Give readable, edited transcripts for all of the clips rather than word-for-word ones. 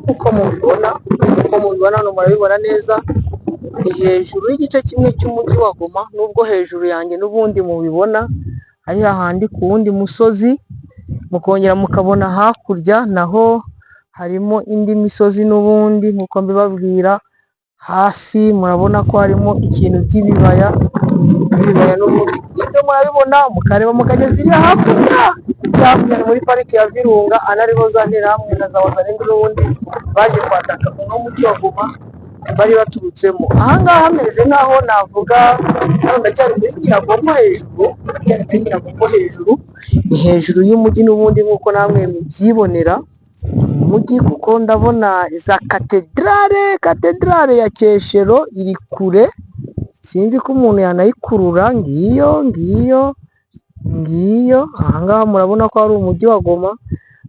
Uko mubibona, uko mubibona hano murabibona neza, ni hejuru y'igice kimwe cy'umujyi wa Goma, nubwo hejuru yanjye n'ubundi mubibona ari hahandi ku wundi musozi, mukongera mukabona hakurya naho harimo indi misozi n'ubundi nk'uko mbibabwira, hasi murabona ko harimo ikintu by'ibibaya, ibibaya n'ubundi ibyo murabibona, mukareba mukageza iriya hakurya, hakurya ni muri Pariki ya Virunga, anariho za Nterahamwe na za Wazalendo n'ubundi baje kwataka uno mujyi wa Goma bari baturutsemo. Aha ngaha hameze nk'aho navuga, hano ndacyari muri Nyiragongo hejuru, ndacyari muri Nyiragongo hejuru, ni hejuru y'umujyi n'ubundi nk'uko namwe mubyibonera, umujyi kuko ndabona za katedrale, katedrale ya Kyeshero iri kure, sinzi ko umuntu yanayikurura, ngiyo ngiyo ngiyo, aha ngaha murabona ko hari umujyi wa Goma,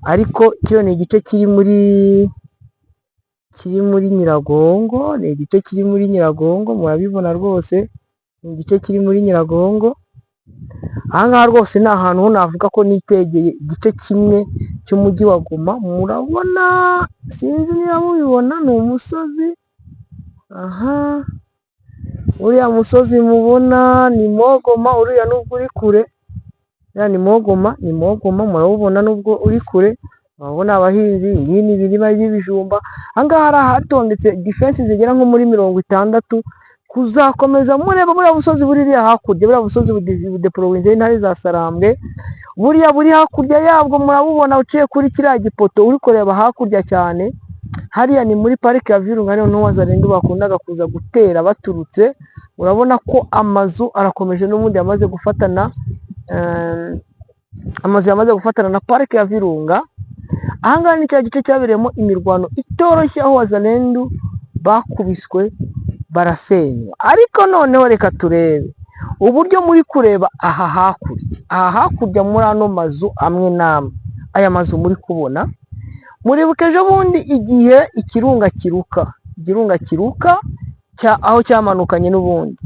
ariko kino ni igice kiri muri Nyiragongo, ni igice kiri muri Nyiragongo, murabibona rwose, ni igice kiri muri Nyiragongo, aha ngaha rwose ni ahantu ho navuga ko nitegeye igice kimwe cy'umujyi wa Goma, murabona sinzi niba mubibona ni umusozi, aha uriya musozi mubona ni Mont Goma, uriya nubwo uri kure, uriya ni Mont Goma, ni Mont Goma murawubona nubwo uri kure, murabona abahinzi, iyi ni imirima y'ibijumba, aha ngaha hari ahatondetse defense zigera nko muri 60, kuzakomeza mureba buriya busozi buri iriya hakurya, buriya busozi budeporowenzeho intare za Sarambwe, buriya buri hakurya yabwo murabubona uciye kuri kiriya gipoto uri kureba hakurya cyane, hariya ni muri Pariki ya Virunga niho Wazalendo bakundaga kuza gutera baturutse, urabona ko amazu arakomeje n'ubundi yamaze gufatana, amazu yamaze gufatana na Pariki ya Virunga. Aha ngaha ni cya gice cyabereyemo imirwano itoroshye, aho Wazalendo bakubiswe barasenywa. Ariko noneho reka turebe uburyo muri kureba aha hakurya, aha hakurya muri ano mazu amwe n'amwe, aya mazu muri kubona, muribuka ejo bundi igihe ikirunga kiruka, ikirunga kiruka aho cyamanukanye n'ubundi,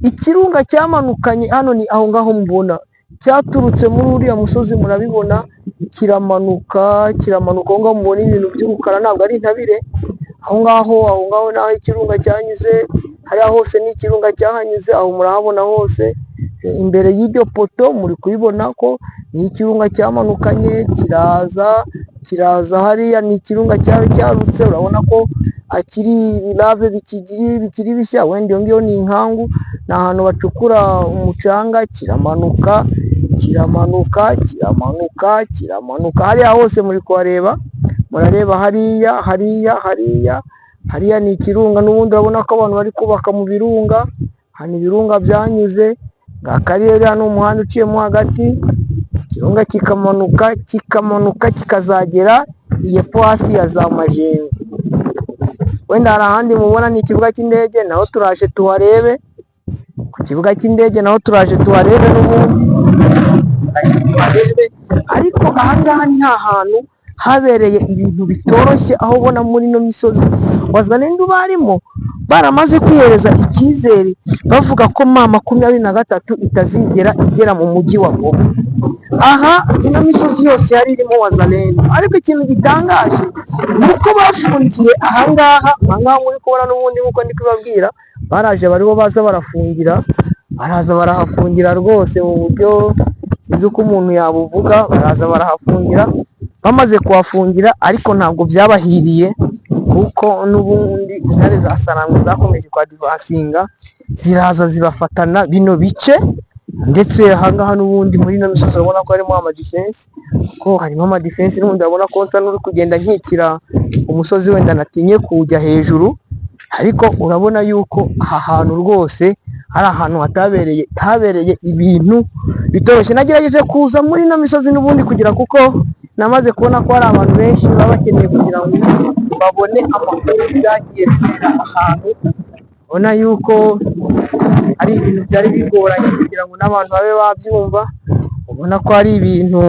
ikirunga cyamanukanye hano ni aho ngaho mubona, cyaturutse muri uriya musozi murabibona, kiramanuka kiramanuka, aho ngaho mubona ibintu by'umukara ntabwo ari intabire, aho ngaho, aho ngaho ni aho ikirunga cyanyuze, hariya hose ni ikirunga cyahanyuze, aho murahabona hose, imbere y'iryo poto muri kubibona ko ni ikirunga cyamanukanye kiraza, kiraza hariya ni ikirunga cyari cyarutse, urabona ko akiri ibilave bikiri bishya, wenda iyo ngiyo ni inkangu, ni ahantu bacukura umucanga, kiramanuka kiramanuka kiramanuka kiramanuka, hariya hose muri kuhareba, murareba hariya hariya hariya hariya ni ikirunga n'ubundi urabona ko abantu bari kubaka mu birunga, hano ibirunga byanyuze, ngaka rero ni umuhanda uciyemo hagati, ikirunga kikamanuka kikamanuka kikazagera hepfo hafi ya za Majengo. Wenda hari ahandi mubona ni ikibuga cy'indege, naho turaje tuharebe, ku kibuga cy'indege naho turaje tuharebe n'ubundi, tuharebe, ariko aha ngaha ni hantu habereye ibintu bitoroshye, aho ubona muri ino misozi Wazalendo barimo baramaze kwihereza icyizere, bavuga ko M23 itazigera igera mu mujyi wa Goma. Aha ino misozi yose yari irimo Wazalendo, ariko ikintu gitangaje ni uko bafungiye aha ngaha, aha ngaha muri kubona n'ubundi nk'uko ndi kubabwira, baraje bariho baza barafungira, baraza barahafungira rwose mu buryo sinzi uko umuntu yabuvuga, baraza barahafungira, bamaze kuhafungira ariko ntabwo byabahiriye kuko n'ubundi intare za Sarambwe zakomeje kwadivansinga, ziraza zibafatana bino bice, ndetse aha ngaha n'ubundi muri ino misozi urabona ko harimo amadefense, ko harimo amadefense n'ubundi urabona ko nsa n'uri kugenda nkikira umusozi wenda natinye kuwujya hejuru, ariko urabona yuko aha hantu rwose ari ahantu hatabereye habereye ibintu bitoroshye. Nagerageje kuza muri ino misozi n'ubundi kugira kuko namaze kubona ko hari abantu benshi baba bakeneye kugira ngo babone amakuru byagiye bibera ahantu, ubona yuko ari ibintu byari bigoranye kugira ngo n'abantu babe babyumva, ubona ko ari ibintu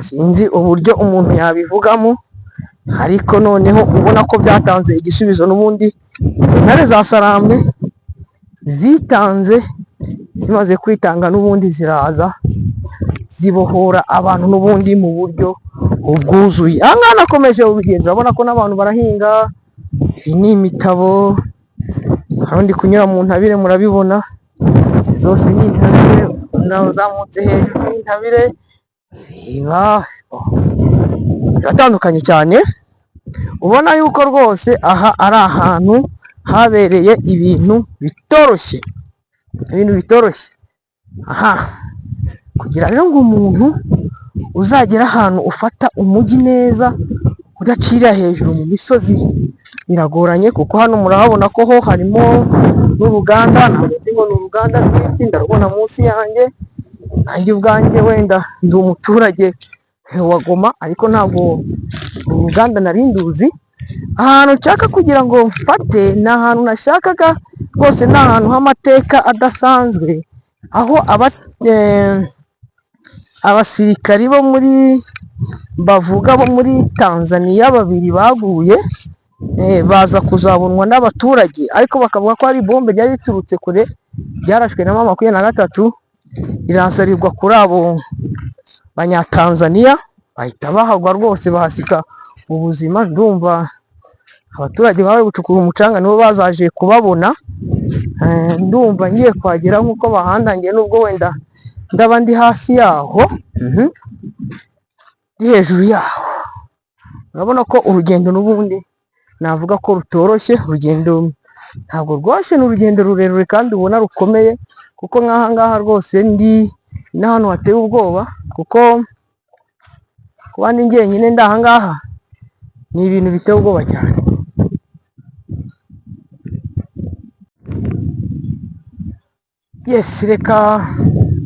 sinzi uburyo umuntu yabivugamo, ariko noneho ubona ko byatanze igisubizo n'ubundi intare za Sarambwe zitanze, zimaze kwitanga n'ubundi ziraza zibohora abantu n'ubundi mu buryo bwuzuye. Aha ngaha nakomeje urugendo, urabona ko n'abantu barahinga, iyi ni imitabo, hano ndi kunyura mu ntabire murabibona, zose ni intabire, nazamutse hejuru y'intabire, reba biratandukanye cyane, ubona yuko rwose aha ari ahantu habereye ibintu bitoroshye, ibintu bitoroshye. Aha kugira rero ngo umuntu uzagere ahantu ufata umujyi neza udacira hejuru mu misozi biragoranye, kuko hano murahabona ko ho harimo n'uruganda, ntabwo nzi ngo ni uruganda rw'iki, ndarubona munsi yanjye, nanjye ubwanjye wenda ndi umuturage wa Goma, ariko ntabwo uru ruganda nari nduzi. Ahantu nshaka kugira ngo mfate ni ahantu nashakaga rwose, ni ahantu h'amateka adasanzwe, aho abasirikari bo muri bavuga bo muri Tanzaniya babiri baguye, baza kuzabonwa n'abaturage, ariko bakavuga ko ari bombe ryari riturutse kure, ryarashwe na M23, riraza rigwa kuri abo Banyatanzaniya, bahita bahagwa rwose bahasiga ubuzima. Ndumva abaturage bari gucukura umucanga nibo bazaje kubabona, ndumva ngiye kuhagera nk'uko bahandangiye, nubwo wenda ndaba ndi hasi yaho, ndi hejuru yaho. Urabona ko urugendo n'ubundi navuga ko rutoroshye, urugendo ntabwo rworoshye, ni urugendo rurerure kandi ubona rukomeye, kuko nk'aha ngaha rwose ndi n'ahantu hateye ubwoba, kuko kuba ndi njyenyine ndi aha ngaha ni ibintu biteye ubwoba cyane. Yes, reka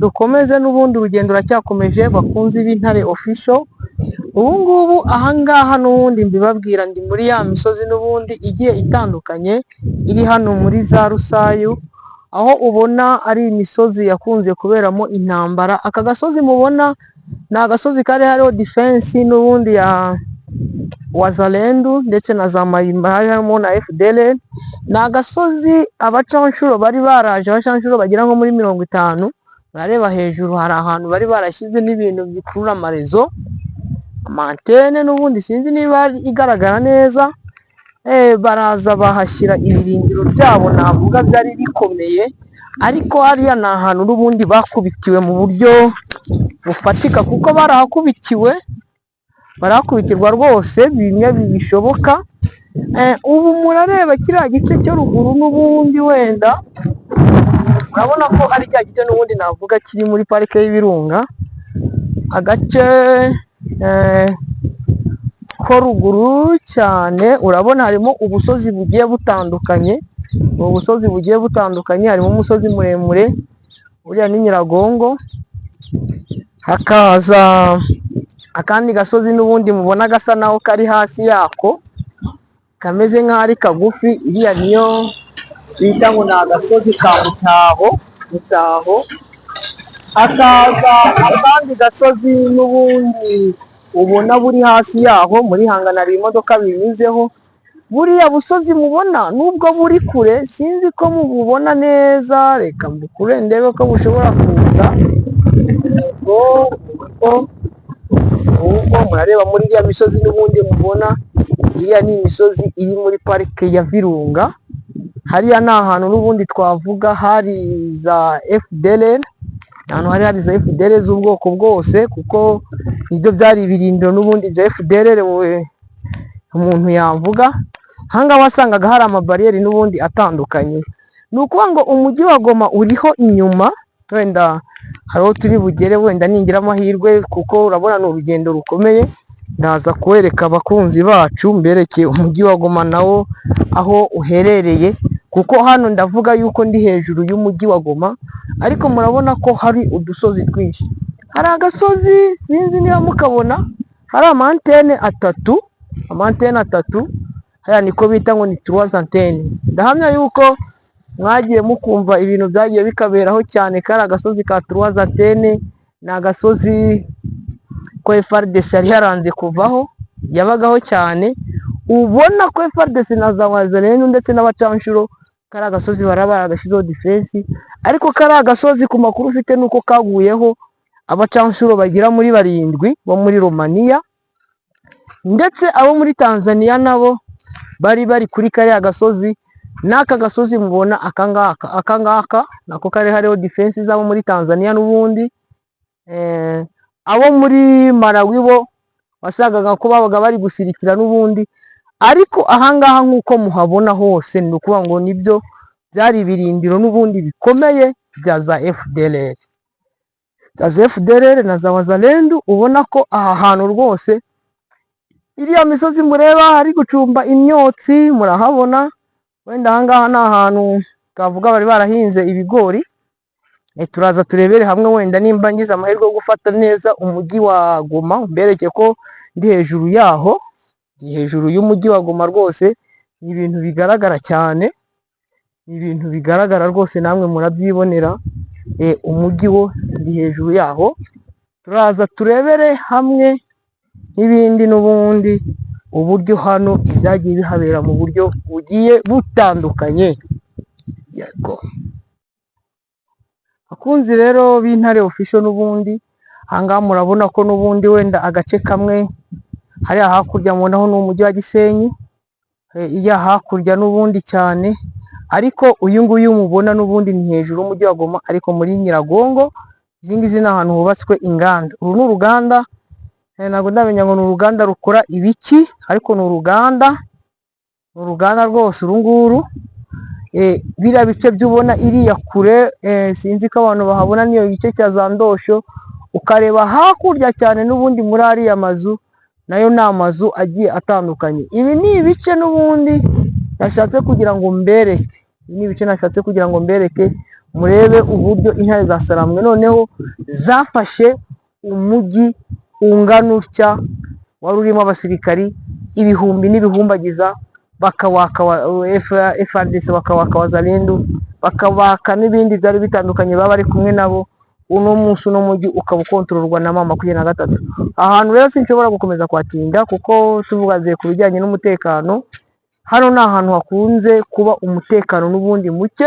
dukomeze n'ubundi urugendo ruracyakomeje, bakunzi b'Intare Official. Ubu ngubu aha ngaha n'ubundi mbibabwira, ndi muri ya misozi n'ubundi igiye itandukanye iri hano muri za Rusayu, aho ubona ari imisozi yakunze kuberamo intambara. Aka gasozi mubona ni agasozi kari hariho defense n'ubundi ya Wazalendu ndetse na za Mayimayi, harimo na FDLR. Ni agasozi abacanshuro bari baraje, abacanshuro bagera nko muri 50. Murareba hejuru hari ahantu bari barashyize n'ibintu bikurura amarezo, amantene n'ubundi sinzi niba igaragara neza, baraza bahashyira ibirindiro byabo, navuga byari bikomeye, ariko hariya ni ahantu n'ubundi bakubitiwe mu buryo bufatika, kuko barahakubitiwe, barahakubitirwa rwose bimwe bishoboka. Ubu murareba kiriya gice cyo ruguru n'ubundi wenda murabona ko ari cya gice n'ubundi navuga kiri muri parike y'Ibirunga, agace ko ruguru cyane, urabona harimo ubusozi bugiye butandukanye, ni ubusozi bugiye butandukanye, harimo umusozi muremure uriya ni Nyiragongo, hakaza akandi gasozi n'ubundi mubona gasa naho kari hasi yako, kameze nk'aho ari kagufi, iriya niyo bita ngo ni agasozi ka Mutaho, Mutaho, hakaza akandi gasozi n'ubundi ubona buri hasi yaho, muri hangana hari imodoka binyuzeho, buriya busozi mubona nubwo buri kure sinzi ko mububona neza, reka mbukure ndebe ko bushobora kuza, ubwo ubwo murareba muri iriya misozi n'ubundi mubona, iriya ni imisozi iri muri parike ya Virunga, hariya ni ahantu n'ubundi twavuga hari za FDLR, ahantu hari hari za FDLR z'ubwoko bwose, kuko nibyo byari ibirindiro n'ubundi bya FDLR umuntu yavuga, aha ngaha wasangaga hari amabariyeri n'ubundi atandukanye. Ni ukuvuga ngo umujyi wa Goma uriho inyuma, wenda hari aho turi bugere wenda ningira amahirwe, kuko urabona ni urugendo rukomeye, ndaza kuwereka abakunzi bacu mbereke umujyi wa Goma nawo aho uherereye, kuko hano ndavuga yuko ndi hejuru y'umujyi wa Goma, ariko murabona ko hari udusozi twinshi. Hari agasozi sinzi niba mukabona, hari amantene atatu, amantene atatu, hariya niko bita ngo ni trois antennes. Ndahamya yuko mwagiye mukumva ibintu byagiye bikaberaho cyane, kari agasozi ka trois antennes, ni agasozi ko FARDC yari yaranze kuvaho, yabagaho cyane, ubona ko FARDC na za Wazalendo ndetse n'abacanshuro kari agasozi bari baragashyizeho defense, ariko kari agasozi ku makuru ufite ni uko kaguyeho Abacanshuro bagera muri 7 bo muri Romania, ndetse abo muri Tanzania nabo bari bari kuri kariya gasozi n'aka gasozi mubona aka ngaka. Aka ngaka nako kari hariho defense z'abo muri Tanzania n'ubundi. Abo muri Malawi bo wasangaga ko babaga bari gusirikira n'ubundi. Ariko ahangaha nk'uko muhabona hose, ni ukuvuga ngo nibyo byari ibirindiro n'ubundi bikomeye bya za FDLR, bya za FDLR na za Wazalendu. Ubona ko aha hantu rwose, iriya misozi mureba hari gucumba imyotsi, murahabona. Wenda ahangaha ni ahantu twavuga bari barahinze ibigori. Turaza turebere hamwe wenda nimba ngize amahirwe yo gufata neza umujyi wa Goma, mbereke ko ndi hejuru yaho, ndi hejuru y'umujyi wa Goma rwose. Ni ibintu bigaragara cyane, ni ibintu bigaragara rwose, namwe murabyibonera. Umujyi wo ndi hejuru yaho. Turaza turebere hamwe n'ibindi n'ubundi, uburyo hano ibyagiye bihabera mu buryo bugiye butandukanye. Yego, bakunzi rero b'Intare Official, n'ubundi ahangaha murabona ko n'ubundi wenda agace kamwe hariya hakurya mubonaho ni umujyi wa Gisenyi, iya hakurya n'ubundi cyane. Ariko uyu nguyu mubona n'ubundi ni hejuru y'umujyi wa Goma, ariko muri Nyiragongo. Izi ngizi ni ahantu hubatswe inganda. Uru ni uruganda, ntabwo ndamenya ngo ni uruganda rukora ibiki, ariko ni uruganda, ni uruganda rwose uru nguru. Biriya bice by'ubona iriya kure, sinzi ko abantu bahabona, niyo gice cya za Ndosho. Ukareba hakurya cyane n'ubundi muri ariya mazu, nayo ni amazu agiye atandukanye. Ibi ni ibice n'ubundi nashatse kugira ngo mbereke, ibi ni ibice nashatse kugira ngo mbereke, murebe uburyo intare za Sarambwe noneho zafashe umujyi ungana utya wari urimo abasirikari ibihumbi n'ibihumbagiza, bakawaka FARDC, bakawaka Wazalendo, bakabaka n'ibindi byari bitandukanye baba bari kumwe nabo. Uno munsi uno mujyi ukaba ukontororwa na M23. Ahantu rero sinshobora gukomeza kuhatinda, kuko tuvugaze ku bijyanye n'umutekano, hano ni ahantu hakunze kuba umutekano n'ubundi muke,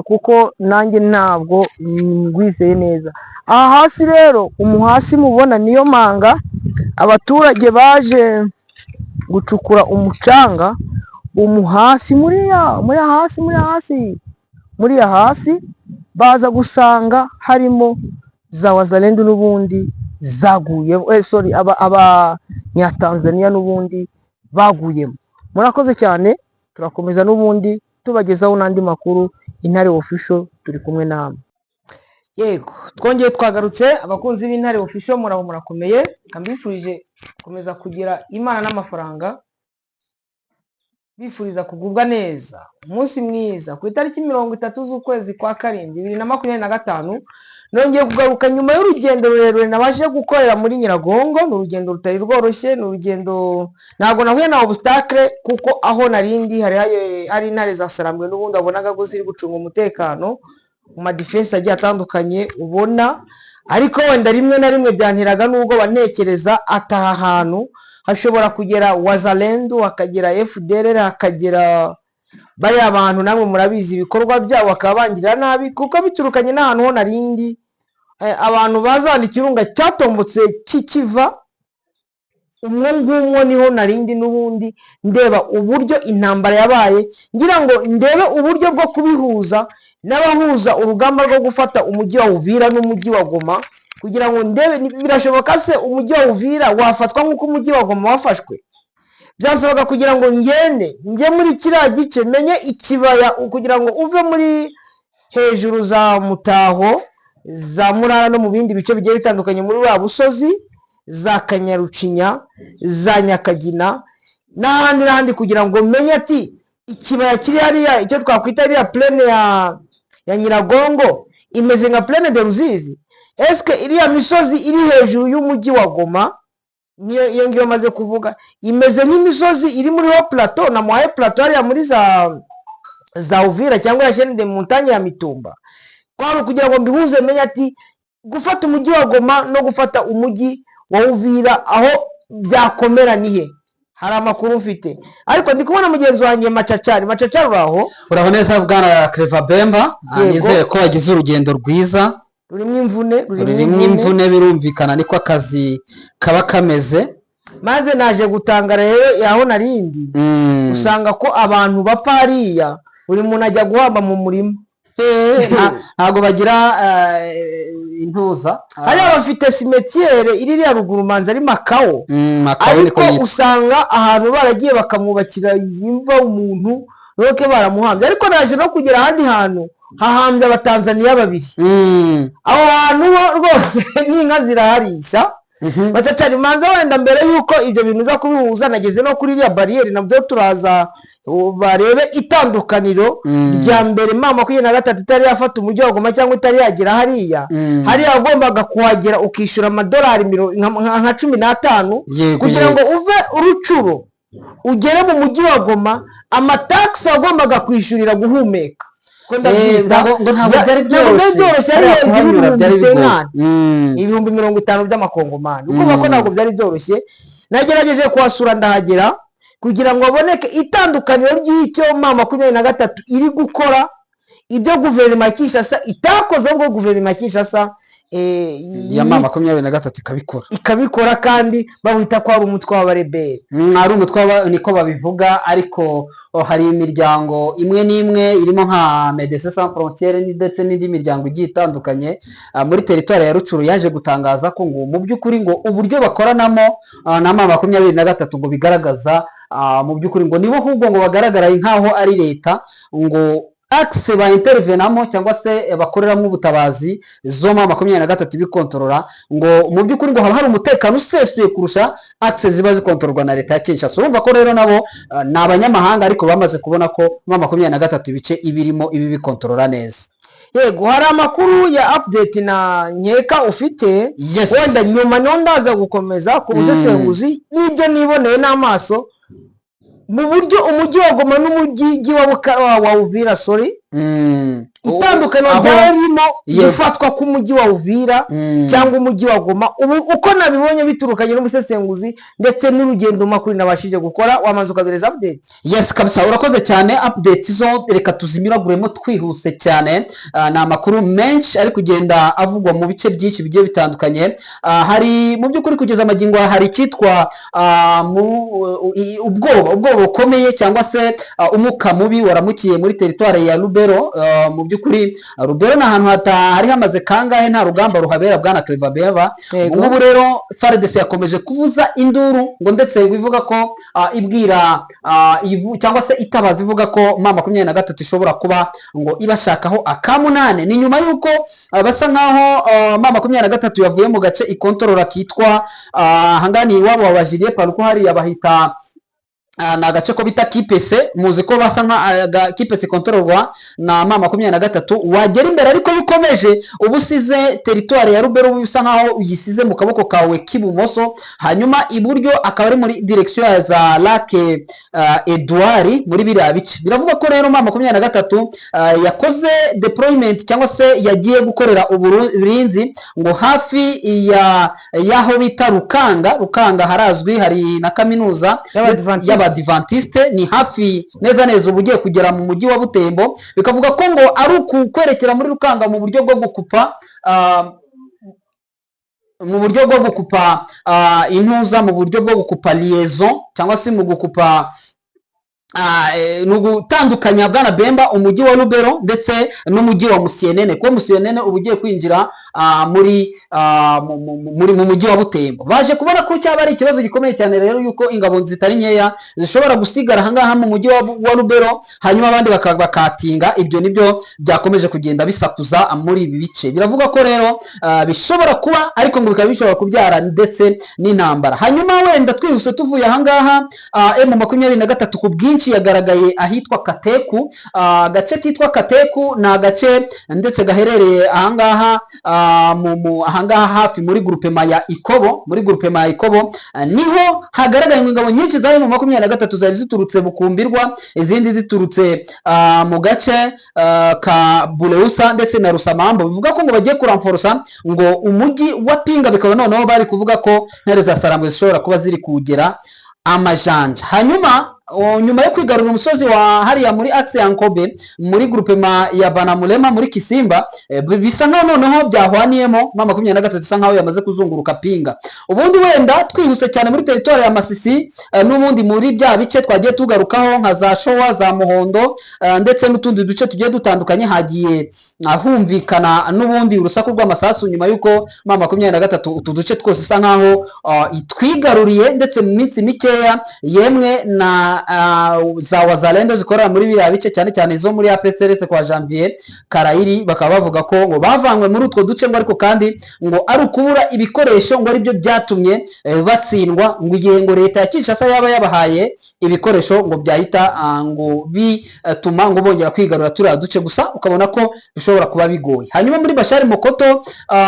kuko nanjye ntabwo ngwizeye neza. Aha hasi rero, umuhasi mubona niyo manga abaturage baje gucukura umucanga. Umuhasi muriya muri hasi, muri hasi, muriya hasi baza gusanga harimo za Wazalendo n'ubundi zaguyemo, sorry, aba abanyatanzania n'ubundi baguyemo. Murakoze cyane, turakomeza n'ubundi tubagezaho n'andi makuru. Intare Official turi kumwe namwe. Yego, twongeye twagarutse. Abakunzi b'Intare Official, murabo murakomeye. Mbifurije gukomeza kugira Imana n'amafaranga, bifuriza kugubwa neza, umunsi mwiza. Ku itariki 30 z'ukwezi kwa 7 2025, nongeye kugaruka nyuma y'urugendo rurerure nabashe gukorera muri Nyiragongo. Ni urugendo rutari rworoshye, ni urugendo ntabwo nahuye na obstacle, kuko aho narindi hari intare za Sarambwe n'ubundi wabonaga ko ziri gucunga umutekano mu ma defense agiye atandukanye ubona. Ariko wenda rimwe na rimwe byanteraga n'ubwo banekereza ataha ahantu hashobora kugera Wazalendu, hakagera FDLR, hakagera bariya bantu namwe murabizi ibikorwa byabo, bakaba bangirira nabi, kuko biturukanye n'ahantu ho narindi, abantu bazana ikirunga cyatombotse kikiva umwo ngumwo, niho narindi n'ubundi ndeba uburyo intambara yabaye, ngira ngo ndebe uburyo bwo kubihuza n'abahuza urugamba rwo gufata umujyi wa Uvira n'umujyi wa Goma, kugira ngo ndebe birashoboka se umujyi wa Uvira wafatwa nk'uko umujyi wa Goma wafashwe? Byasabaga kugira ngo ngende njye muri kiriya gice, menye ikibaya, kugira ngo uve muri hejuru za Mutaho, za Murara no mu bindi bice bigiye bitandukanye muri ruriya busozi za Kanyarucinya, za Nyakagina n'ahandi n'ahandi, kugira ngo menye ati ikibaya kiri hariya, icyo twakwita iriya plaine ya Nyiragongo imeze nka plaine de Ruzizi. Eske iriya misozi iri hejuru y'umujyi wa Goma, niyo iyo ngiyo maze kuvuga, imeze nk'imisozi iri muri haut plateau na moyen plateau hariya muri za Uvira cyangwa ya chaîne de montagne ya Mitumba? Kwari ukugira ngo mbihuze, menye ati gufata umujyi wa Goma no gufata umujyi wa Uvira aho byakomera nihe? Hari amakuru mfite, ariko ndi kubona mugenzi wanjye Macacari. Macacari, uraho? Uraho neza, bwana Cleva Bemba. Yego. Nizere ko wagize urugendo rwiza. Rurimo imvune, rurimo rurimo imvune. Imvune birumvikana, niko akazi kaba kameze. Maze naje gutangara rero aho narindi, usanga ko abantu bapfa hariya, buri muntu ajya guhamba mu murima. Ntabwo bagira intuza. Hariya bafite cimetière iri iriya ruguru, manza ari Makawo. Makawo niko Ariko yitwa. Usanga ahantu baragiye bakamwubakira imva umuntu roke baramuhambye, ariko naje no kugera ahandi hantu hahambye Abatanzaniya babiri. Aho hantu ho rwose n'inka ziraharisha. Bacacari manza wenda mbere y'uko ibyo bintu uza kubihuza, nageze no kuri iriya bariyeri, nabyo turaza barebe itandukaniro rya mbere M23 itari yafata umujyi wa Goma cyangwa itari yagera hariya. Hariya wagombaga kuhagera ukishyura amadolari nka 15 kugira ngo uve Rutshuru ugere mu mujyi wa Goma, amatakisi wagombaga kwishyurira guhumeka. Ko ndabyita, Ngo ntabwo byari ntabwo byari byoroshye. byoroshye, yari Hariya hejuru kuhanyura y'ibihumbi byari bigoye. senkani, 50,000 by'amakongomani. Ukumva ko ntabwo byari byoroshye. Nagerageje kuhasura, ndahagera kugira ngo haboneke itandukaniro ry'icyo M23 iri gukora, ibyo guverinoma ya Kinshasa itakoze, ahubwo guverinoma ya Kinshasa ya M23 ikabikora. Ikabikora kandi bawita ko ari umutwe w'abareberi. Ari umutwe niko babivuga, ariko hari imiryango imwe n'imwe irimo nka Médecins Sans Frontières ndetse n'indi miryango igiye itandukanye muri teritwari ya Rutshuru yaje gutangaza ko ngo mu by'ukuri ngo uburyo bakoranamo na M23 ngo bigaragaza mu by'ukuri ngo nibo ahubwo ngo bagaragara nk'aho ari leta, ngo axe ba intervenamo cyangwa se bakoreramo ubutabazi zo M23 ibikontorora, ngo mu by'ukuri ngo haba hari umutekano usesuye kurusha axe ziba zikontororwa na leta ya Kinshasa. Urumva ko rero nabo ni abanyamahanga, ariko bamaze kubona ko M23 ibice ibirimo ibi bikontorora neza. Yego, hari amakuru ya update na nkeka ufite. Yes. Wenda nyuma niho ndaza gukomeza ku busesenguzi n'ibyo niboneye n'amaso mu buryo umujyi wa Goma n'umujyi wa Uvira, sorry, itandukaniro ryarimo gufatwa k'umujyi wa Uvira cyangwa umujyi wa Goma ubu, uko nabibonye biturukanye n'ubusesenguzi ndetse n'urugendo makuru nabashije gukora. Wamanza ukabereza update. Yes, kabisa, urakoze cyane. Update zo reka tuzinyuraguremo twihuse cyane. Ni amakuru menshi ari kugenda avugwa mu bice byinshi bigiye bitandukanye. Hari mu by'ukuri kugeza amagingo aya hari icyitwa ubwoba bukomeye cyangwa se umwuka mubi waramukiye muri teritwari ya Lubero. Mu by'ukuri Lubero ni ahantu hari hamaze kangahe nta rugamba ruhabera, bwana Clever Beva. Ubu rero FARDC yakomeje kuvuza induru ngo ndetse ivuga ko ibwira cyangwa se itabaza ivuga ko M23 ishobora kuba ngo ibashakaho akamunane. Ni nyuma y'uko basa nkaho M23 yavuye mu gace ikontorora kitwa ahangaha ni iwabo wa Bajiriye Paluku, hariya bahita ni agace ko bita Kipese. Muzi ko basa nka Kipese kontororwa na M23. Wagera imbere ariko bikomeje, uba usize teritwari ya Rubero, uba usa nkaho uyisize mu kaboko kawe k'ibumoso, hanyuma iburyo akaba ari muri direction ya za Lac Edouard. Muri biriya bice biravuga ko rero M23 yakoze deployment cyangwa se yagiye gukorera uburinzi ngo hafi ya y'aho bita Rukanga. Rukanga harazwi, hari na kaminuza y'Abadivantiste. y'Abadivantiste, ni hafi neza neza uba ugiye kugera mu mujyi wa Butembo. Bikavuga ko ngo ari ukwerekera muri Rukanga mu buryo bwo gukupa intuza, mu buryo bwo gukupa liaison cyangwa se mu gukupa ni ugutandukanya, bwana Bemba, umujyi wa Lubero ndetse n'umujyi wa Musienene, kuko Musienene uba ugiye kwinjira muri mu mujyi wa Butembo. Baje kubona ko cyaba ari ikibazo gikomeye cyane rero yuko ingabo zitari nkeya zishobora gusigara ahangaha mu mujyi wa Lubero, hanyuma abandi bakatinga. Ibyo nibyo byakomeje kugenda bisakuza muri ibi bice. Biravuga ko rero bishobora kuba, ariko ngo bikaba bishobora kubyara ndetse n'intambara. Hanyuma wenda twihuse tuvuye ahangaha, M23 ku bwinshi yagaragaye ahitwa Kateku. Agace kitwa Kateku ni agace ndetse gaherereye ahangaha ahangaha hafi muri groupement ya Ikobo. Muri groupement ya Ikobo niho hagaragaye ingabo nyinshi za M23 zari ziturutse Bukumbirwa, izindi ziturutse mu gace ka Buleusa ndetse na Rusamambo. Bivuga ko ngo bagiye kuramforosa ngo umujyi wa Pinga, bikaba noneho bari kuvuga ko ntare za Sarambwe zishobora kuba ziri kugera amajanja. Hanyuma Nyuma yo kwigarurira umusozi wa hariya muri axe ya Nkobe, muri groupement ya Banamulema, muri Kisimba, bisa nkaho noneho byahwaniyemo. M23 isa nkaho yamaze kuzunguruka Pinga. Ubundi wenda twihuse cyane muri territoire ya Masisi, n'ubundi muri bya bice twagiye tugarukaho nka za Showa, za Muhondo, ndetse n'utundi duce tugiye dutandukanye, hagiye humvikana n'ubundi urusaku rw'amasasu nyuma y'uko M23 utu duce twose isa nkaho itwigaruriye, ndetse mu minsi mikeya yemwe na za Wazalendo zikorera muri biriya bice, cyane cyane izo muri APCRS kwa Janvier Karayiri, bakaba bavuga ko ngo bavanywe muri utwo duce, ngo ariko kandi ngo ari ukubura ibikoresho, ngo aribyo byatumye batsindwa, ngo igihe ngo leta ya Kinshasa yaba yabahaye ibikoresho ngo byahita ngo bituma ngo bongera kwigarura turiya duce. Gusa ukabona ko bishobora kuba bigoye. Hanyuma muri Bashari Mokoto,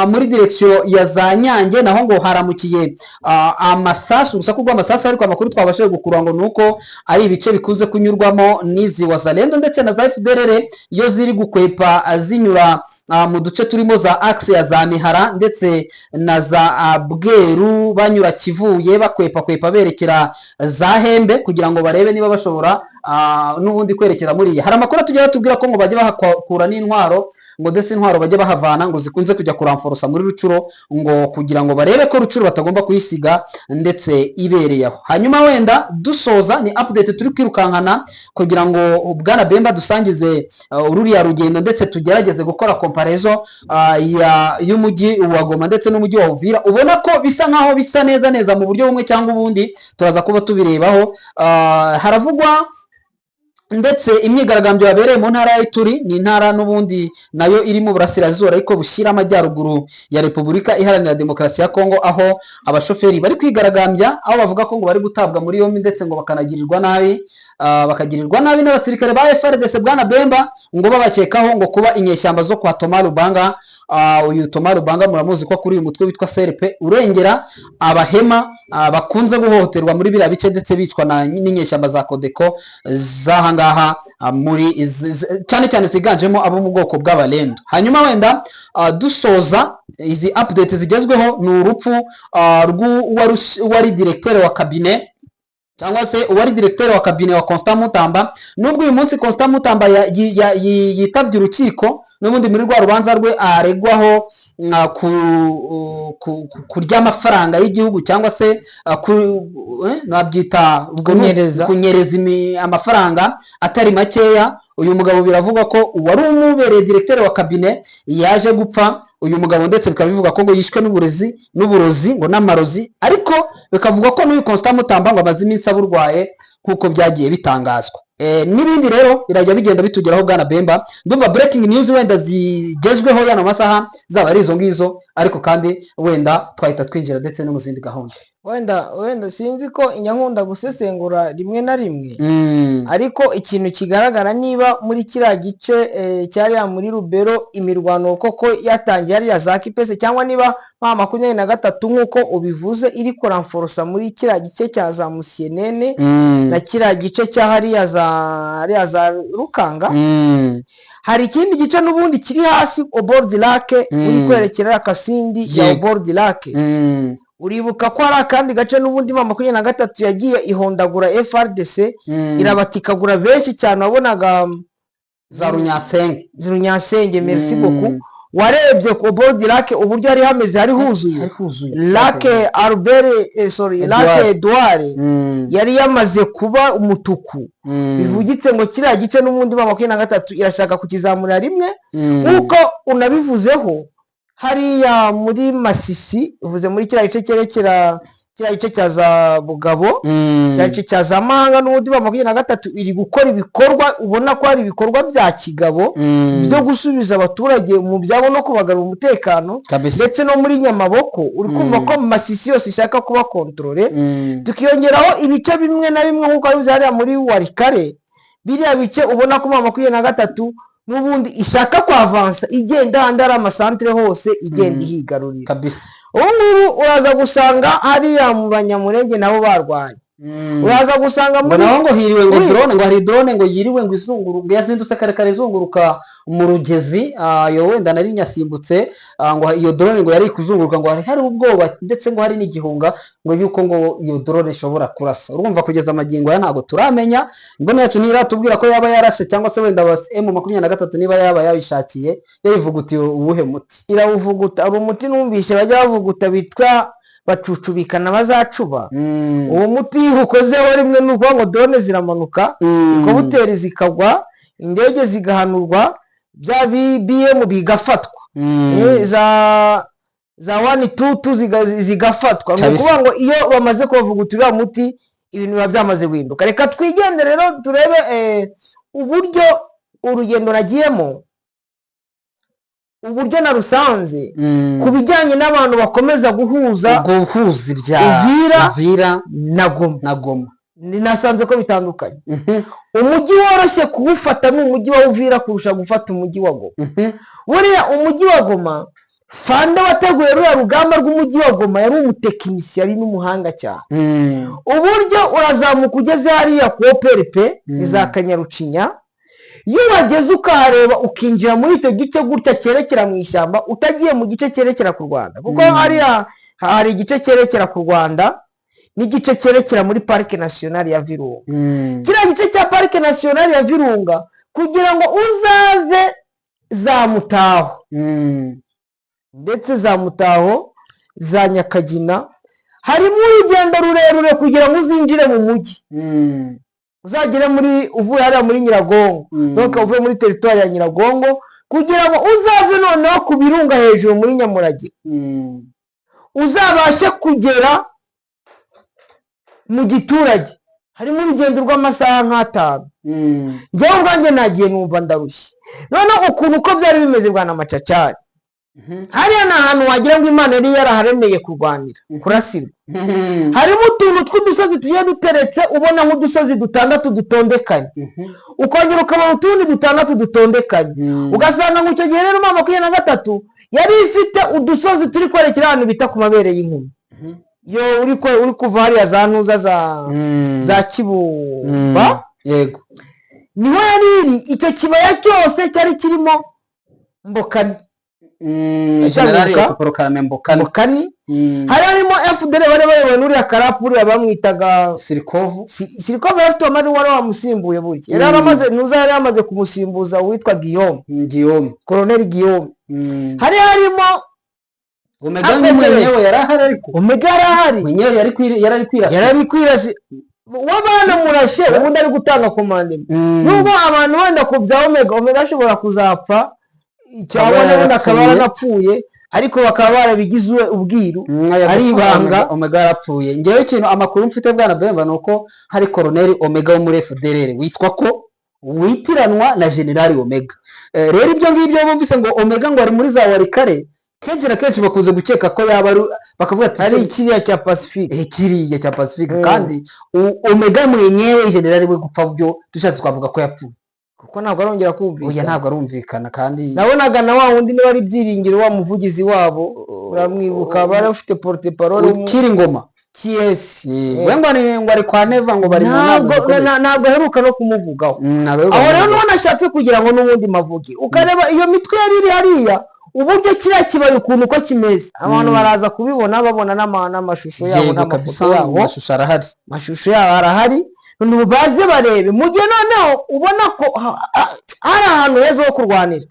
muri direction ya za Nyange, naho ngo haramukiye amasasu, urusaku rw'amasasu, ariko amakuru twabashije gukura ngo nuko ari ibice bikunze kunyurwamo n'izi Wazalendo ndetse na za FDLR iyo ziri gukwepa, zinyura mu duce turimo za axe ya za Mihara ndetse na za Bweru, banyura Kivuye, bakwepa kwepa berekera za Hembe kugira ngo barebe niba bashobora n'ubundi kwerekera muri. Hari amakuru tugera tubwira ko ngo bajya bahakura n'intwaro, ngo ndetse intwaro bajya bahavana ngo zikunze kujya kuramforosa muri Rucuro, ngo kugira ngo barebe ko Rucuro batagomba kuyisiga ndetse ibereye aho. Hanyuma wenda dusoza, ni update turi kwirukankana kugira ngo bwana Bemba dusangize ruriya rugendo, ndetse tugerageze gukora comparaison y'umujyi wa Goma ndetse n'umujyi wa Uvira. Ubona ko bisa nkaho bisa neza neza mu buryo bumwe cyangwa ubundi, turaza kuba tubirebaho. Haravugwa ndetse imyigaragambyo yabereye mu ntara ya Ituri, ni intara n'ubundi nayo iri mu burasirazuba ariko bushyira amajyaruguru ya Repubulika Iharanira Demokarasi ya Kongo, aho abashoferi bari kwigaragambya, aho bavuga ko ngo bari gutabwa muri yombi ndetse ngo bakanagirirwa nabi, bakagirirwa nabi n'abasirikare ba FARDC, bwana Bemba, ngo babakekaho ngo kuba inyeshyamba zo kwa Thomas Lubanga. Uyu Thomas Lubanga muramuzi ko kuri uyu mutwe witwa CRP urengera abahema, bakunze guhohoterwa muri biriya bice ndetse bicwa n'inyeshyamba za Codeco z'ahangaha, muri cyane cyane ziganjemo abo mu bwoko bw'Abalendu. Hanyuma wenda dusoza izi update zigezweho, ni urupfu rw'uwari directeur wa cabinet, cyangwa se uwari directeur wa cabinet wa Constant Mutamba. Nubwo uyu munsi Constant Mutamba yitabye urukiko n'ubundi muri rwa rubanza rwe aregwaho kurya amafaranga y'igihugu, cyangwa se nabyita ubwo Kunyereza. Kunyereza amafaranga atari makeya. Uyu mugabo biravugwa ko uwari umubereye directeur wa cabinet yaje gupfa. Uyu mugabo ndetse bikaba bivugwa ko ngo yishwe n'uburezi, n'uburozi, ngo n'amarozi, ariko bikavugwa ko n'uyu Constant Mutamba ngo amaze iminsi aburwaye nk'uko byagiye bitangazwa. N'ibindi rero birajya bigenda bitugeraho, bwana Bemba. Ndumva breaking news wenda zigezweho yano masaha zaba ari izo ngizo, ariko kandi wenda twahita twinjira ndetse no mu zindi gahunda. Wenda sinzi ko inyankunda gusesengura rimwe na rimwe, ariko ikintu kigaragara, niba muri kiriya gice cyariya muri Rubero imirwano koko yatangiye hariya za Kipese, cyangwa niba M23 nk'uko ubivuze iri kuramforosa muri kiriya gice cya za Musienene na kiriya gice cya hariya za Rukanga, hari ikindi gice n'ubundi kiri hasi au bord du lac, uri kwerekera Kasindi ya au bord du lac. Uribuka ko hari akandi gace n'ubundi M23 yagiye ihondagura FARDC, irabatikagura benshi cyane, wabonaga Za Runyasenge. Runyasenge, merci beaucoup. Warebye ku bord du lac uburyo hari hameze, hari huzuye. Hari huzuye. Lac Albert, sorry, Edouard. Lac Edouard yari yamaze kuba umutuku. Bivugitse ngo kiriya gice n'ubundi M23 irashaka kukizamura rimwe. Nk'uko unabivuzeho, hariya muri Masisi, uvuze muri kiriya gice cyerekera kiriya gice cya za Bugabo, kiriya gice cya za Mahanga, n'ubundi M23 iri gukora ibikorwa ubona ko hari ibikorwa bya kigabo byo gusubiza abaturage mu byabo no kubagarura umutekano. Ndetse no muri Nyamaboko, uri kumva ko Masisi yose ishaka kuba contrôlée. Tukiyongeraho ibice bimwe na bimwe nk'uko wabivuze hariya muri Walikale, biriya bice ubona ko M23 n'ubundi ishaka kwavansa, igenda ahandi hari amasantere hose igenda ihigarurira. Ubu ngubu uraza gusanga hariya mu Banyamurenge nabo barwanye. Uraza gusanga Ngo muri naho ngo hiriwe ngo Oui. drone, ngo hari drone ngo yiriwe ngo izunguruka, ngo yazindutse kare kare izunguruka mu Rugezi. Yo wenda nari nyasimbutse. Ngo iyo drone ngo yari kuzunguruka, ngo hari ubwoba ndetse ngo hari n'igihunga ngo yuko ngo iyo drone ishobora kurasa. Urumva kugeza amagingo aya ntabwo turamenya, imboni yacu ntiratubwira ko yaba yarashe cyangwa se wenda M23 niba yaba yabishakiye yayivugutiye uwuhe muti. Irawuvuguta. Hari umuti numvise bajya bavuguta bitwa bacucubikana bazacuba. Uwo muti iyo ukozeho rimwe, ni ukuvuga ngo drone ziramanuka, helicopter zikagwa, indege zigahanurwa, bya BM bigafatwa, za one two two zigafatwa. Ni ukuvuga ngo iyo bamaze kubavuguta uriya muti, ibintu biba byamaze guhinduka. Reka twigende rero turebe uburyo urugendo nagiyemo, uburyo narusanze ku bijyanye n'abantu bakomeza guhuza Guhuza ibya Uvira Uvira na Goma. Na Goma. Nasanze ko bitandukanye. Umujyi woroshye kuwufata ni umujyi wa Uvira kurusha gufata umujyi wa Goma. Buriya umujyi wa Goma, Fande wateguye ruriya rugamba rw'umujyi wa Goma yari umutekinisiye, ari n'umuhanga cyane. Uburyo urazamuka ugeze hariya ku OPRP za Kanyarucinya, iyo uhageze ukahareba, ukinjira muri icyo gice gutya cyerekera mu ishyamba, utagiye mu gice cyerekera ku Rwanda, kuko hariya hari igice cyerekera ku Rwanda n'igice cyerekera muri Parike Nationale ya Virunga. Kiriya gice cya Parike Nationale ya Virunga, kugira ngo uzave za Mutaho, ndetse za Mutaho, za Nyakagina, harimo urugendo rurerure kugira ngo uzinjire mu mujyi, uzagere muri, uvuye hariya muri Nyiragongo, donc uvuye muri teritwari ya Nyiragongo, kugira ngo uzave noneho ku birunga hejuru muri Nyamurage, uzabashe kugera mu giturage, harimo urugendo rw'amasaha nk'atanu. Njyewe ubwanjye nagiye numva ndarushye. Noneho ukuntu uko byari bimeze, bwana Macacari, hariya ni ahantu wagira ngo Imana yari yaraharemeye kurwanira, kurasirwa. Harimo utuntu tw'udusozi tugiye duteretse, ubona nk'udusozi dutandatu dutondekanye, ukongera ukabona utundi dutandatu dutondekanye, ugasanga ngo icyo gihe rero M23 yari ifite udusozi turi kwerekera ahantu bita ku mabere y'inkumi. Iyo uri kuva hariya za ntuza za Kibumba, niho yari iri. Icyo kibaya cyose cyari kirimo Mbokani. Generali Ndacyabibuka. Autoproclamé Mbokani. Mbokani. Hari harimo FDLR bari bayobowe n'uriya Karapu, uriya bamwitaga Sirikovu. Sirikovu. Yari afite amari wari wamusimbuye burya, yari yaramaze ntuza, yari yamaze kumusimbuza uwitwa Guillaume. Guillaume. Colonel Guillaume. Hari harimo Omega APCLS. mwenyewe yari ahari ariko. Omega yari ahari. Mwenyewe yari ari kwirasa. Yari ari kwirasi, we banamurashe ubundi ari gutanga commandement. Nubwo abantu wenda ku bya Omega, Omega ashobora kuzapfa cyangwa Akaba n'ubundi akaba yarapfuye. yaranapfuye, ariko bakaba barabigize ubwiru, ari ibanga. Omega yarapfuye. Ngewe ikintu amakuru mfite, bwana Bemba, ni uko hari Colonel Omega wo muri FDLR witwa ko witiranwa na General Omega. Rero ibyo ngibyo bumvise ngo Omega ngo ari muri za Walikale, kenshi na kenshi bakunze gukeka ko yaba ari, bakavuga ati Ari kiriya cya Pacifique. Kiriya cya Pacifique. Kandi Omega mwenyewe general we gupfa byo dushatse twavuga ko yapfuye. Kuko ntabwo arongera Oya. kumvikana. Ntabwo arumvikana kandi. Nabonaga na wa wundi niba ari Byiringiro, wa muvugizi wabo, uramwibuka, bari bafite porte-parole Ukiri ngoma. Kiyesi. We ngo ari kwa Neva, ngo bari mu nama Ntabwo zikomeye. ntabwo aheruka no kumuvugaho. Ntabwo aheruka Aho rero kumuvugaho. niho nashatse kugira ngo n'ubundi mavuge, ukareba iyo mitwe yari iri hariya, uburyo kiriya kibaya ukuntu uko kimeze, abantu baraza kubibona, babona n'amashusho yabo Yego kabisa. n'amafoto yabo. Amashusho arahari. Amashusho yabo arahari, noneho baze barebe. Mu gihe noneho ubona ko hari ahantu heza ho kurwanira,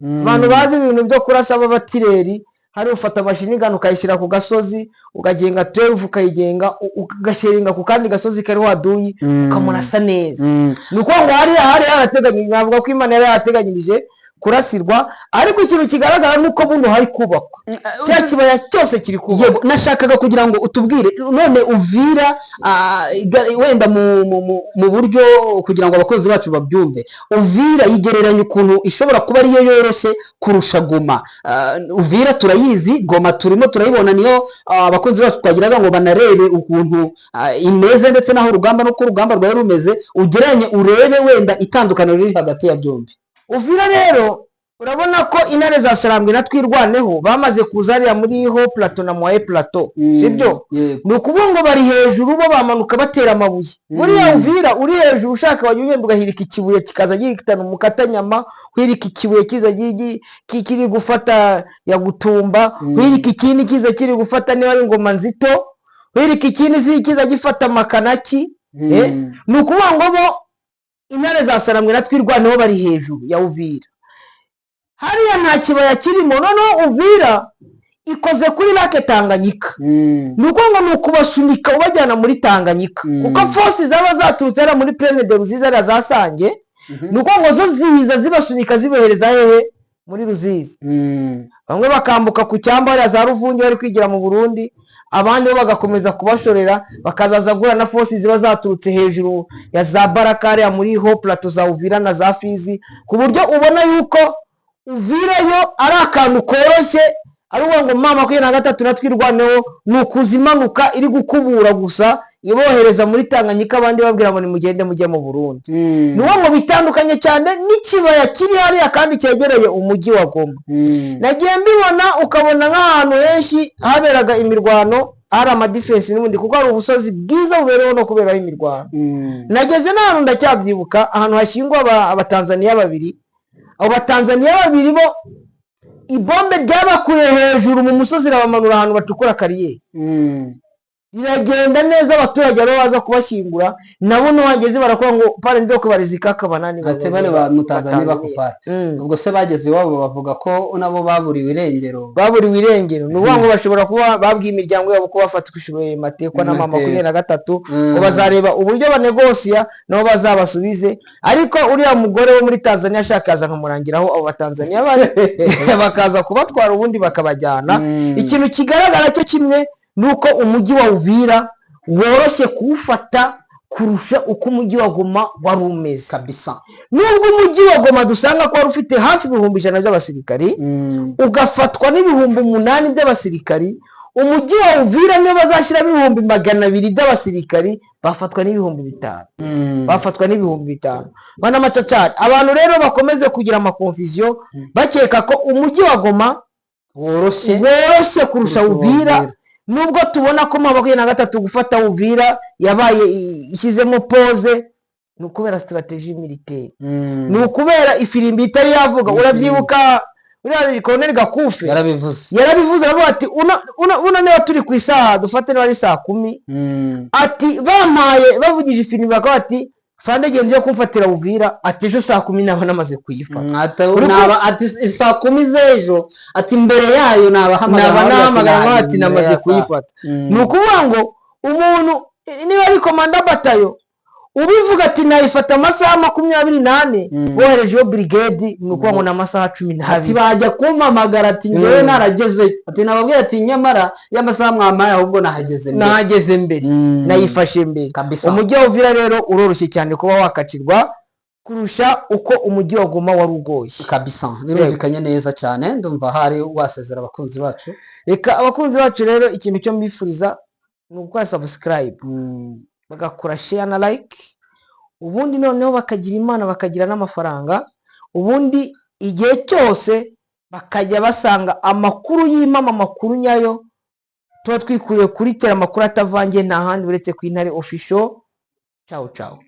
abantu bazi ibintu byo kurasa b'abatireri, hari ufata machine gun ukayishyira ku gasozi, ukagenga 12, ukayigenga, ugasharinga ku kandi gasozi kariho aduyi, ukamurasa neza. Ni ukuvuga ngo hariya hari harateganyije, navuga ko Imana yari yarateganyirije kurasirwa. Ariko ikintu kigaragara ni uko buno hari kubakwa, cya kibaya cyose kiri kubakwa. Yego, nashakaga kugira ngo utubwire none Uvira, wenda mu buryo kugira ngo abakozi bacu babyumve, Uvira yigereranya ukuntu ishobora kuba ariyo yoroshye kurusha Goma. Uvira turayizi, Goma turimo turayibona, niyo abakunzi bacu twagiraga ngo banarebe ukuntu imeze ndetse n'aho urugamba n'uko urugamba rwari rumeze. Ugereranye urebe wenda itandukaniro riri hagati ya byombi. Uvira rero Urabona ko intare za Sarambwe na Twirwaneho bamaze kuza hariya muri haut plateau na moyen plateau, sibyo? Yego. Ni ukuvuga ngo bari hejuru, bo bamanuka batera amabuye. Buriya Uvira uri hejuru, ushaka wajya ugenda ugahirika ikibuye kikaza gihitana umukatanyama, uhirika ikibuye kiza kiri gufata Yagutumba, uhirika ikindi kiza kiri gufata niba ari Ingoma Nzito, uhirika ikindi kiza gifata Makanaki. Ni ukuvuga ngo bo intare za Sarambwe na Twirwaneho bari hejuru ya Uvira, hariya nta kibaya kirimo. Noneho Uvira ikoze kuri Lake Tanganyika. Ni ukuvuga ngo ni ukubasunika ubajyana muri Tanganyika, kuko force zaba zaturutse hariya muri Plaine de Ruzizi, hariya za Sange. Ni ukuvuga ngo zo ziza zibasunika, zibohereza hehe? Muri Ruzizi. Bamwe bakambuka ku cyambu hariya za Ruvunge bari kwigira mu Burundi, abandi bo bagakomeza kubashorera, bakazaza guhura na force ziba zaturutse hejuru ya za Baraka, hariya muri haut plateau za Uvira na za Fizi, ku buryo ubona yuko Uvira yo ari akantu koroshye. Ari ukuvuga ngo M23 na Twirwaneho ni ukuza imanuka iri gukubura gusa, ibohereza muri Tanganyika, abandi babwira ngo nimugende mujye mu Burundi. Ni ukuvuga ngo bitandukanye cyane n'ikibaya kiri hariya kandi cyegereye umujyi wa Goma. Nagiye mbibona, ukabona nk'ahantu henshi haberaga imirwano hari ama défense n'ubundi, kuko hari ubusozi bwiza bubereho no kuberaho imirwano. Nageze n'ahantu, ndacyabyibuka, ahantu hashyingwa Abatanzaniya babiri. Abo Batanzaniya babiri bo ibombe ryabakuye hejuru mu musozi rirabamanura ahantu bacukura carrière, riragenda neza. Abaturage aribo baza kubashyingura, nabo nuhageze barakora ngo pale ndoko barizikaka banani. Ati bane ba Mutanzania bakupara. Ubwo se bageze iwabo bavuga ko nabo baburiwe irengero? Baburiwe irengero. Ni ukuvuga ngo bashobora kuba babwiye imiryango yabo ko bafatishijwe matekwa na mama Mateka. 23, ngo bazareba uburyo banegosiya nabo bazabasubize. Ariko uriya mugore wo muri Tanzania ashaka yaza nkamurangiraho abo Batanzania bari, bakaza kubatwara ubundi bakabajyana. Ikintu kigaragara cyo kimwe ni uko umujyi wa Uvira woroshye kuwufata kurusha uko umujyi wa Goma wari umeze. Nubwo umujyi wa Goma dusanga ko wari ufite hafi 100,000 by'abasirikari, ugafatwa n'8,000 by'abasirikari, umujyi wa Uvira niyo bazashyiramo 200,000 by'abasirikari, bafatwa n'5,000. Bafatwa n'5,000. Bana macacari, abantu rero bakomeze kugira ama confusion bakeka ko umujyi wa Goma woroshye woroshye kurusha kurusha Uvira. Uvira. Nubwo tubona ko 23 gufata Uvira yabaye ishyizemo pause, ni ukubera stratégie militaire, ni ukubera ifirimbi itari yavuga. Urabyibuka uriya Colonel Gakufe yarabivuze. Yarabivuze, aravuga ati uno niba turi ku isaha, dufate niba ari saa 10, ati bampaye bavugije ifirimbi bakaba bati fande genda ujye kumfatira Uvira, ati ejo saa 10 naba namaze kuyifata. Ati saa 10 z'ejo, ati mbere yayo nabahamagara. Naba nahamagara nkaho ati mbere namaze ya saa. kuyifata. Ni ukuvuga ngo umuntu niba ari commandant bataillon ubivuga ati nayifata amasaha 24, boherejeyo brigade, ni ukuvuga ngo ni amasaha cumi Ati n'abiri. Bajya kumpamagara, ati ngewe naragezeyo, ati nababwira ati nyamara y'amasaha mwampaye ahubwo nahageze mbere. Nahageze mbere, nayifashe mbere. Umujyi wa Uvira rero uroroshye cyane kuba wakacirwa kurusha uko umujyi wa Goma wari ugoye. Kabisa, birumvikanye neza cyane. Ndumva hari wasezera abakunzi bacu. Reka abakunzi bacu rero, ikintu cyo mbifuriza ni ugukora subscribe, bagakora share na like, ubundi noneho bakagira Imana, bakagira n'amafaranga, ubundi igihe cyose bakajya basanga amakuru y'impamo, amakuru nyayo tuba twikuriye kuri tera, amakuru atavangiye, nta handi uretse ku Intare Official. Ciao ciao.